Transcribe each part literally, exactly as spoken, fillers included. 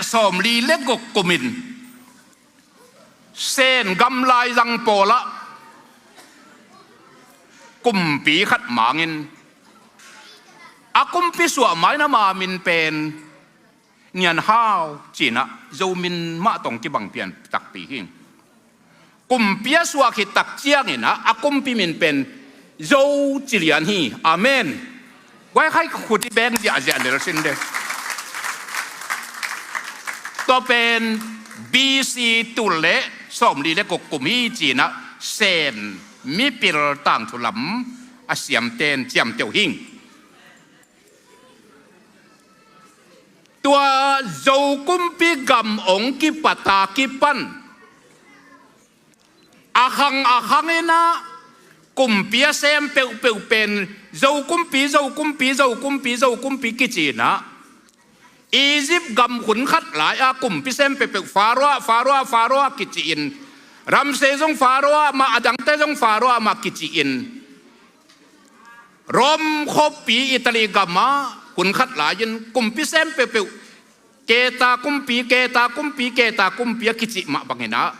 sawmli le guk kumin Sen gam laizang pawlah kumpi khat mangin a kumpi suah maina ma min pen Ngian Hau cinah Zo min mah tawh kibang pian takpi hi. Kumpi a suah khit tak cianginah a kumpi min pen Zo ci lian hi. Amen. Guai khai khuti beng ziahziah lel sin de. Tua pen B C tul le sawmli le guk kum hi cinah Sen mipil tangthu lam a siamten ciamteuh hi. Tua Zo kumpi gam ong kipata kipan a khang a khanginah kumpi a sem peuhpeuh pen Zo kumpi, Zo kumpi, Zo kumpi, Zo kumpi kicinah Egypt gam hun khat lai-a kumpi sem peuhpeuh Pharaoh, Pharaoh, Pharaoh kiciin, Ramsey zong Pharaoh mah, a dangte zong Pharaoh mah kiciin, Rome khuapi Italy gamah hun khat lai-in kumpi sem peuhpeuh Keta kumpi, Keta kumpi, Keta kumpi a kicih mah banginah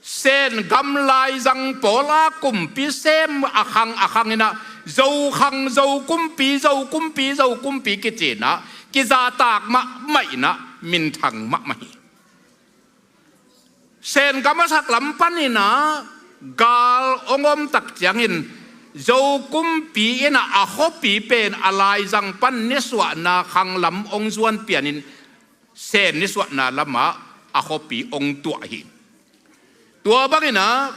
Sen gam laizang pawlah kumpi sem a khang a khanginah Zo khang, Zo kumpi, Zo kumpi, Zo kumpi kicinah kizahtak mahmah inah minthang mahmah hi. Sen gam a sak lam paninah gal ong om tak ciangin Zo kumpi inah a khuapi pen a laizang pan nisuahna khang lam ong zuan pianin Sen nisuahna lamah a khuapi ong tuah hi. Tua banginah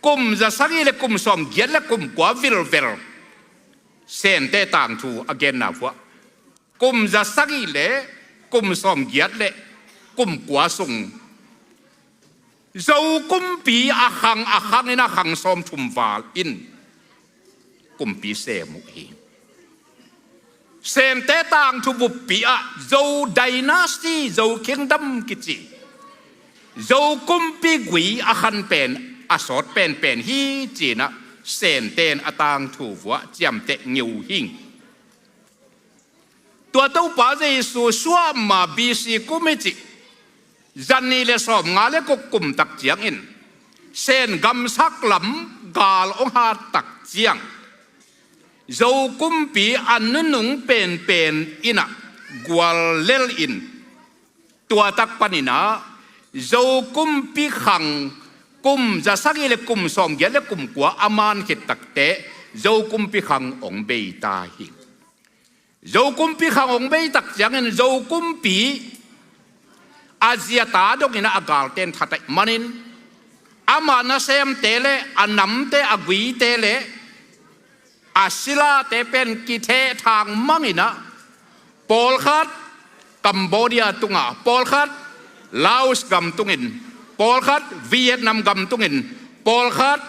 kum za sagih le kum sawmgiat le kum kua vilvel Sente tangthu a genna vuah kum za sagih le kum sawmgiat le kum kua sung Zo kumpi a khang a khangin a khang sawmthum val in kumpi sem uh hi. Sente tangthu buppi ah Zo dynasty, Zo kingdom kici Zo kumpi gui a khan pen, a sawt penpen hi cinah Sente in a tangthu vuah ciamteh ngeu hi. Tua Topa Jesu suah ma B C kum i cih zan nih le sawmnga le guk kum tak ciangin Sen gamsak lam gal ong hat tak ciang Zo kumpi a nunung penpen inah gual lel in tua tak paninah Zo kumpi khang kum za sagih le kum sawmgiat le kum kua a man khit takteh Zo kumpi khang ong bei ta hi. Zo kumpi khang ong bei tak ciangin Zo kumpi a ziata dongin a galten that ahih manin ama nasemte le a namte a guite le a silate pen kithehthang manginah pawlkhat Cambodia tunga, pawlkhat Laos gam tungin, pawlkhat Vietnam gam tungin, pawlkhat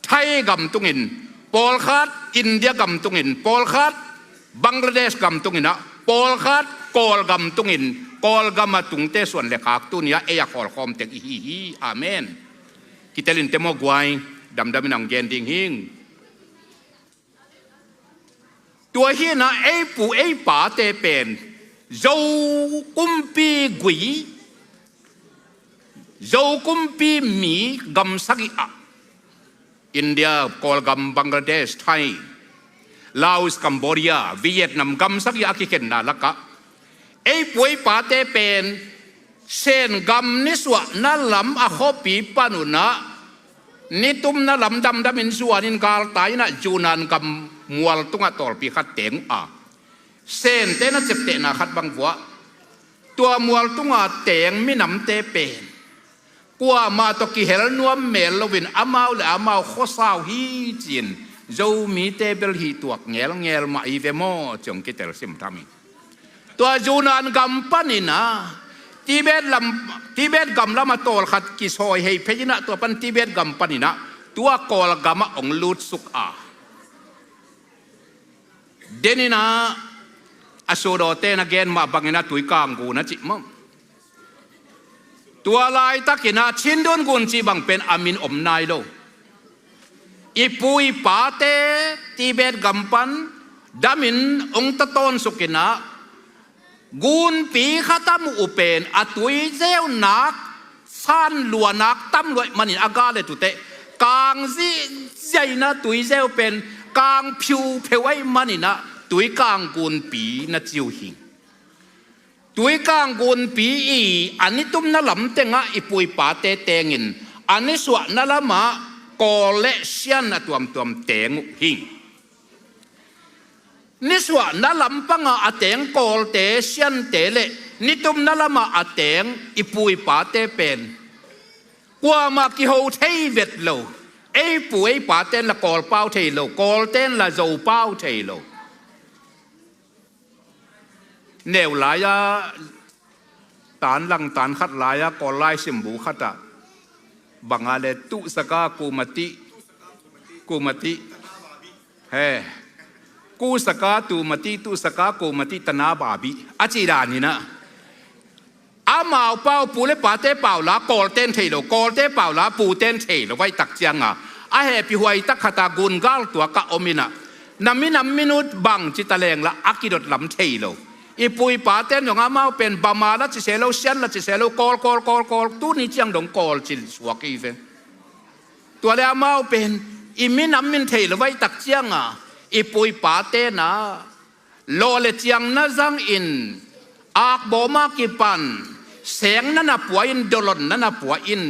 Thai gam tungin, pawlkhat India gam tungin, pawlkhat Bangladesh gam tunginah, pawlkhat Kawlgam tungin, Kawlgam a tungte suan le khak tuni-ah ei a khawlkhawm teng ihi hi. Amen. Kitelin te maw guai, damdamin ang gen ding hing. Tua hinah ei pu ei pate pen Zo kumpi gui, Zo kumpi mi gam sagih ah India, Kawlgam, Bangladesh, Thai, Laos, Cambodia, Vietnam gam sagih a kikhenna lakah ei pu ei pate pen Sen gam nisuahna lam a khuapi panunah nitumna lam damdamin zuanin galtai inah Yunnan gam mual tungah tawlpi khat teng uh a, Sente na ceptehna khat bang vuah tua mual tunga teng minamte pen kuamah tawh kihel nuam mel loin amau le amau khuasau hi cin Zomite bel hih tuak ngelngel mah hi ve maw, ciong kitel simtham hi. Tua Yunnan gam paninah Tibet lam, Tibet gam lamah tawlkhat kisawi hei phei inah tua pan Tibet gam paninah tua Kawlgamah ong lutsuk a, deninah a sudawte na gen mah banginah Tuikang gun a cih maw? Tua laitakinah Chindwin gun cih bang pen a min om nai lo. I pu i pate Tibet gam pan damin ong tatawn sukinah Gunpi khat a muh uh pen a tuizeunak fan luanak tam luaih manin a ga le tuteh kang zihziaina tuizeu pen kang phiupheu aih maninah tuikang gunpi na ci uh hi. Tuikang gunpi i a nitumna lam tengah i puipate tengin a nisuahna lamah kawl le sian a tuamtuam teng uh hi. Nisuahna lampangah a teng kawlte siante le nitumna lamah a teng i puipate pen kuamah kiho thei vet lo. Ei pu ei paten la kawl pau thei lo, kawlten la zo pau thei lo. Neu lai-a tan lang tan khat lai-a kawl lai simbu khatah banga le tuhsaka kumati, kumati, he, kusaka tumati, tuhsaka kumati tana babi a ci dan hinah. Amau pau pu le pate pau la kawlten thei lo, kawlte pau la puten thei lo vaih tak cianga a hehpih huai tak khata gungal tuakah om inah na minam minut bang ci taleng la a kidot lam thei lo. I puipaten zong amau pen bama la ci se lo, sian la ci se lo, kawl kawl kawl kawl tuni ciang dong kawl ci suak i ve. Tua le amau pen i minam min thei lo vaih tak cianga i puipaten a lawh le ciang na zangin akbawma kipan seng na na pua in, dolon na na pua in,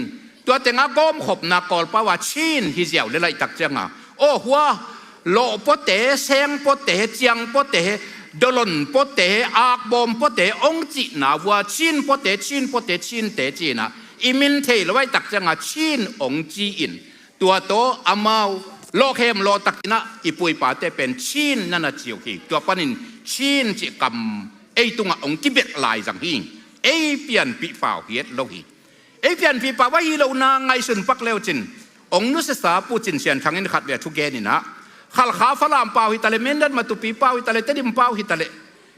tua tengah gawmkhopna kawlpau a chin hi ziau le laihtak cianga aw hua lawh pawte, seng pawte, ciang pawte, dolon pawte, akbawm pawte ong cihna vua chin pawte, chin pawte, chinte cinah i min thei lo aihtak cianga chin ong ci-in tua tawh amau lawhkhem lawhtakinah i puipate pen chin na na ci uh hi. Tua panin chin cih kam ei tungah ong kibelh lai zang hi. Ei pianpih pau hi et lo hi. Ei pianpih pau ahi lohna ngaihsun pak leucin ong nusisa pucin sianthangin khat ve a thugeninah Khalkha Falam pau hitaleh, Mindat Matupi pau hitaleh, Tedim pau hitaleh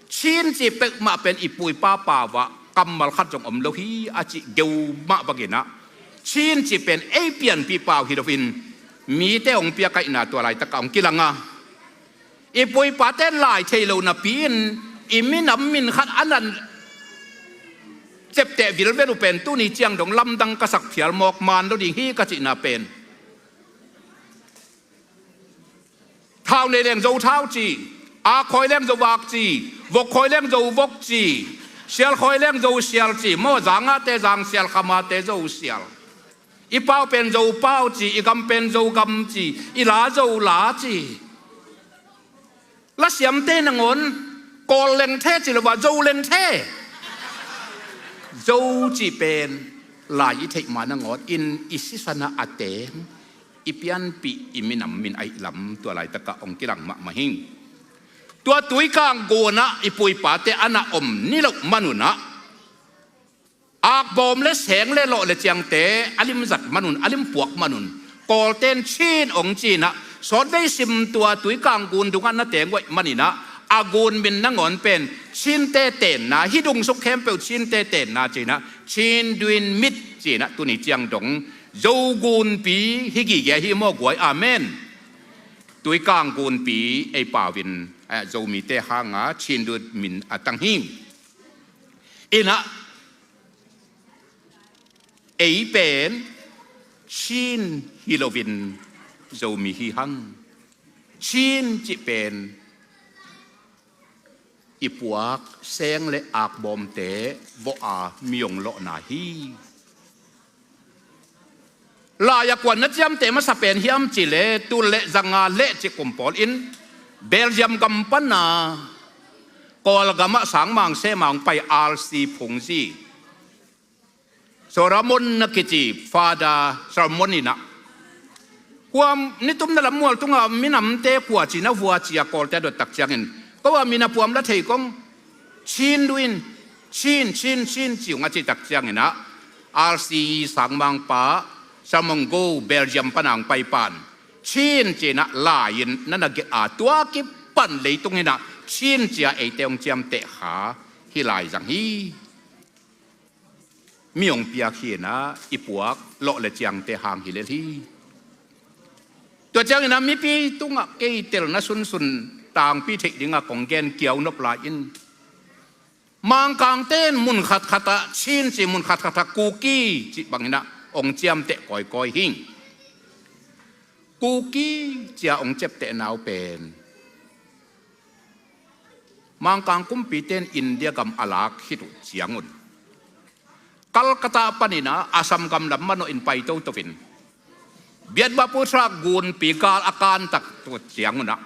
chin cih peuhmah pen i puipa pau ah kammal khat zong om lo hi a cih geu mah banginah chin cih pen ei pianpih pau hi loin mite hong piakaihna tua laitakah hong kilanga i puipate lai thei lo napi-in i minam min khat a nan cepteh vilvel uh pen tuni ciang dong lamdang ka sak phial mawk man lo ding hi ka cihna pen Thau nei leng zo thau ci, ak khawi leng zo ak ci, vok khawi leng zo vok ci, sial khawi leng zo sial ci, maw zangate zang sial, khamate zo sial. I pau pen zo pau ci, i gam pen zo gam ci, i la zo la ci. Lasiamte nangawn kawl leng the ci lo a zo leng the. Zo ci pen lai i theih ma nangawn in i sisan a a teng i pianpih i minam min aih lam tua laitakah hong kilang mahmah hi. Tua tuikang gunah i puipate a na om ni loh manunah akbawm le seng le lawh le ciangte a limzat manun a limpuak manun kawlten chin hong cinah sawtvei sim tua tuikang gun dungah na teng uaih maninah a gun min nangawn pen chinte tenna hi dungsuk khempeuh chinte tenna cinah chin duin mit cinah tuni ciang dong Zo gunpi hi gige hi maw guai, amen. Tuikang gunpi ei pau in eh, Zomite hanga chin duin min a tang hi. Inah ei pen chin hi loin Zomi hi hang. Chin cih pen i puak seng le akbawmte vawh a mi hong lawhna hi. Lai a kuan na ciamteh masa pen hiam cih leh tul le zanga le cih kum pawl in Belgium gam pana Kawlgamah sangmang sema hong pai R C Phungzi Solomon na kici Father Solomon inah huam nitumna lam mual tunga minamte kua cina vua cia kawlte a dottak ciangin ko a mina puam la thei kong chin duin chin chin chin ciung a citak cianginah R C sangmangpa Solomon Go Belgium panang paipan chin cinah lai-in na na gelh a tua kipan leitung inah chin cia eite hong ciamteh kha hi lai zang hi. Mi hong piak hinah i puak lawh le ciangte hang hi lel hi. Tua cianginah mipi tungah kei telna sunsun tangpi theih dingah kong gen kiau nop lai-in Mangkangte in mun khatkhat ah Chin ci, mun khatkhat ah Kuki ci bangin ah hong ciamteh kawikawi hi. Kuki ci-a hong ciamtehna uh pen Mangkang kumpite in India gam a lak khit uh ciangun Calcutta panin ah Assam gam lam manawhin pai toto in Biatbaputha gunpi gal a kan tak uh ciangun ah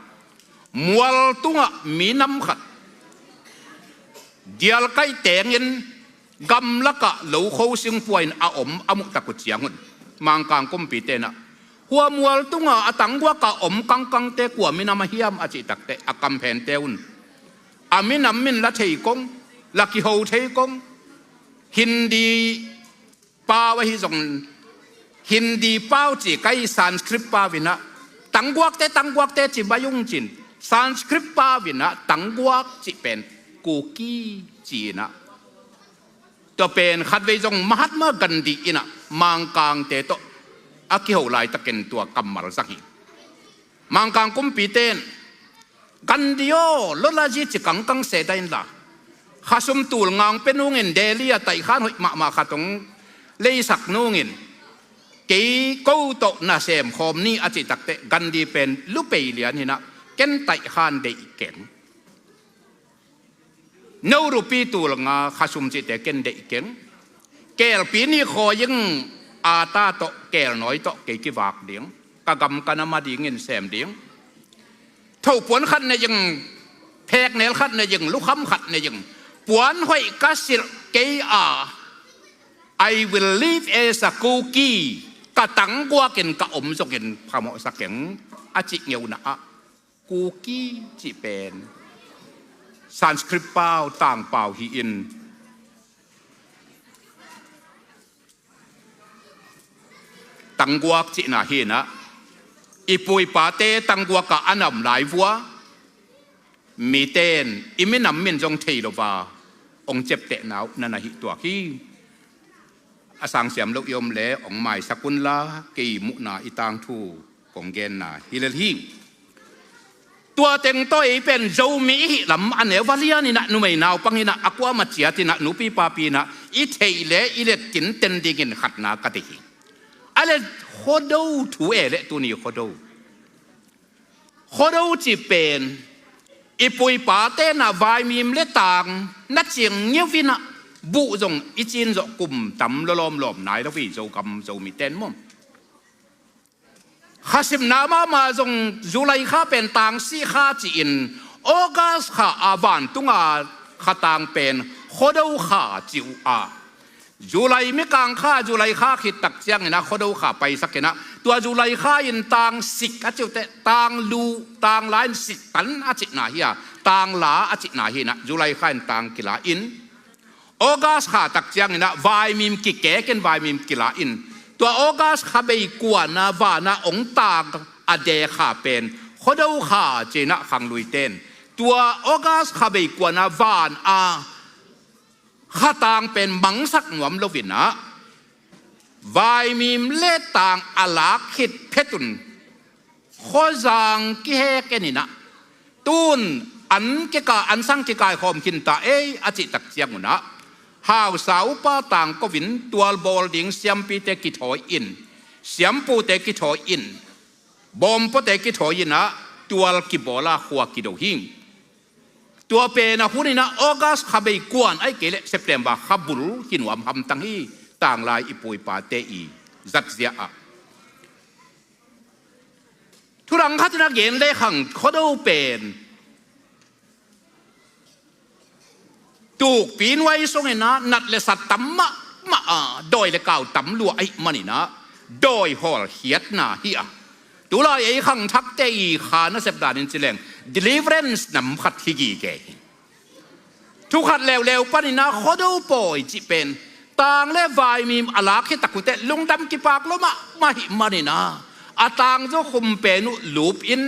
mual tungah minam khat dialkaih tengin gamlakah lokho singpua in a om a muh tak uh ciangun Mangkang kumpite in ah hua mual tunga a tangguak a om kangkangte kua minam a hiam a cih takteh a kamphente un a minam min la thei kong, la kiho thei kong, Hindi pau ahi zong Hindi pau ci kei, Sanskrit pau in ah tangguakte, tangguakte ci bai ung cin, Sanskrit pau in ah tangguak cih pen Kuki ci in ah tua pen khatvei zong Mahatma Gandhi in ah Mangkangte tawh a kiho laitakin tua kammal zang hi. Mangkang kumpite in Gandhi aw, lolazi ci kangkang seh dah inla, khasum tul ngang pe nungin Delhi a taihkhan hoih mahmah khat hong leisak nungin kei ko tawh na semkhawm ni a cih takteh Gandhi pen lupei lian hi in ah ken taihkhan deih keng. No rupi tul nga khasum cihte ken deih keng. Kelpi nih khawi ing, ata tawh kelnawi tawh kei kivak ding, ka gam ka nam a dingin sem ding. Thopuan khat nei ing, pheknel khat nei ing, lukham khat nei ing, puan hoih ka silh kei a, I will live as a Kuki, ka tangguakin ka om zongin phamawhsak ing a cih ngeuna ah Kuki cih pen Sanskrit pau tangpau hi-in tangguak cihna hi in ah i pu i pate tangguak ah a na om lai vua mite in i minam min zong thei lo a hong ciaptehna uh na na hih tuak hi. A sangsiam loh i om leh hong maisak unla kei muhna i tangthu kong genna hi lel hi. Tua teng tawh ei pen Zomi i hih lam a neu va lian in ah numei naupang in ah a kuamah ciat in ah nupi papi in ah i theih leh i let kinten dingin khatna ka deih hi. A le Khuado thu e leh tuni Khuado. Khuado cih pen i pu i pate in ah vaimim le tang na ciang ngiau in ah buh zong i cin zawh kum tam lawlawm lawm nai lo hi Zogam Zomite in maw. Kha simna mahmah zong July kha pen tang sih kha ci-in August kha a vantunga kha tang pen Khuado kha ci uh a, July mikang kha, July kha khit tak ciangin ah Khuado kha paisak in ah tua July kha in tang sik a ci uh teh, tang lu, tang la in sik tan a cihna hi a, tang la a cihna hi in ah July kha in tang kila in August kha tak ciangin ah vaimim kikek in vaimim kila in tua August kha bei kuana vana ong tang a de kha pen Khuado kha ci in ah khangluite in tua August kha bei kuana van a kha tang pen mangsak nuam lo in ah vaimim le tang a lak khit phetun khuazang kihek en in ah tun an kika, an sang kikaikhawm khin ta ei a cih tak ciangun ah hausa upa tangko in tualbawl ding siampite kithawi in, siampute kithawi in, bawmpuate kithawi in ah tual kibawl a khua kido hi. Tua pen a hun in ah August kha bei kuan ahih kei leh September kha bul hi nuam hamtang hi. Tanglai i pu i pate i zatzia ah thudang khat in a gen leh khang Khuado pen tukpi nuai sung in ah nat le sat tam mahmah a, dawi le kau tam lua ahih manin ah dawi hawl khiatna hi a, tulai ei khangthakte i kha nasep danin ci leng deliverance nam khat hi gige hi. Thu khat leuleu panin ah Khuado pawi cih pen tang le vaimim a lak hi tak uh teh lungdam kipak lo mahmah ahih manin ah a tang zaw khum pen uh lup in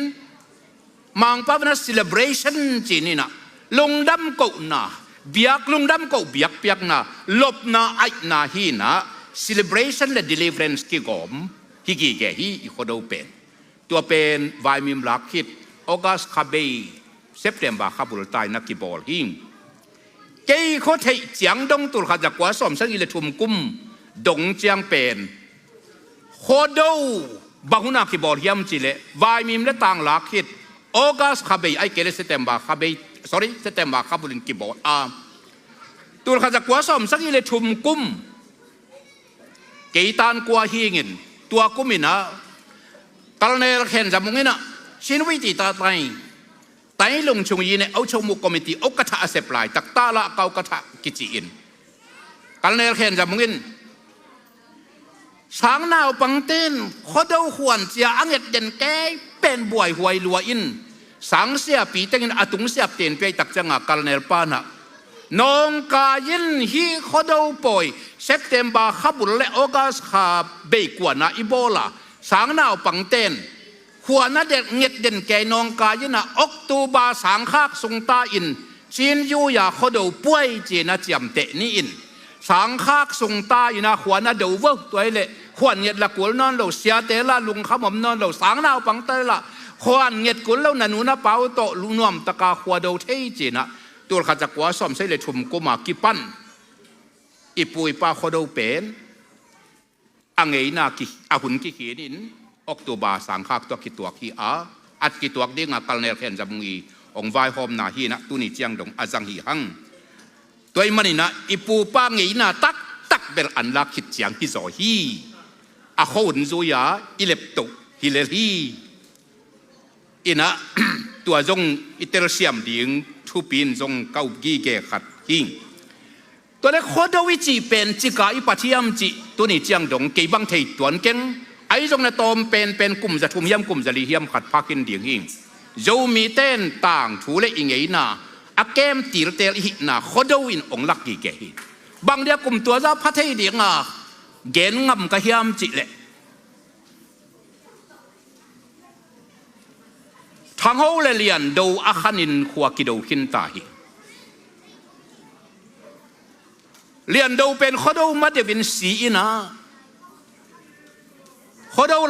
Mangpau in ah celebration ci-in ah lungdam kohna, biak lungdam koh biakpiakna, lopna aihna hi in ah celebration le deliverance kigawm hi gige hi i Khuado pen. Tua pen vaimim lak khit August kha bei September kha bul ta in ah kibawl hi. Kei khuatheih ciang dong tul khat za kua sawm sagih le thum kum dong ciang pen Khuado bang huna kibawl hiam cih leh vaimim le tanglak khit August kha bei ahih kei leh September kha bei, sorry, September kha bulin kibawl a, tul khat za kua sawm sagih le thum kum kei tan kua hingin tua kum inah Colonel Khen Za Mung inah Chin Wei ti ta tai, Tai Lung Chung Yi ne au chau mu committee au ka thah a sep laitak ta lah kau ka thah kici in Colonel Khen Za Mung in sang naupangten Khuado khuan cia a nget den kei pen buaihuai lua in sang siapi tengin a tung siap ten pia i tak cianga Colonel panah nawngkai in hih Khuado pawi September kha bul le August kha bei kuana i bawla sang naupangten khuana den nget den kei nawngkai inah October sangkhak sungta in Chin Yuya Khuado puai cina ciamteh ni in sangkhak sungta inah khuana do vo tuai leh khuan nget la kul nawn lo, siate lah lungkham om nawn lo, sang naupangte lah khuan nget kul lo, na nu na pau tawh lu nuamtaka Khuado thei cinah tul khat za kua sawm sagih le thum kuma kipan i pu i pa Khuado pen a ngeina ki, a hun kikhin in October sangkhak tua kituak hi a, at kituak dinga Colonel Khen Za Mung i hong vaihawmna hinah tuni ciang dong a zang hi hang. Tua i maninah i pupa ngeina taktak bel an lak khit ciang hi zaw hi. A khuahun zui-a i leptoh hi lel hi. Inah tua zong i telsiam ding thupi in zong ka up gige khat hi. Tua le Khuado i cih pen cika i pathiam cih tuni ciang dong kei bang thei tuan keng. Ahi zong na tawm penpen kum za thum hiam kum za li hiam khat phakin ding hi. Zomite in tangthu le i ngeina a kem tiltel i hihna Khuado in ong lak gige hi. Bang dia kum tua za pha thei dinga gen ngam ka hiam cih leh Thangho le Liando a khanin khua kido khinta hi. Liando pen Khuado ma deuhin si inah Khuado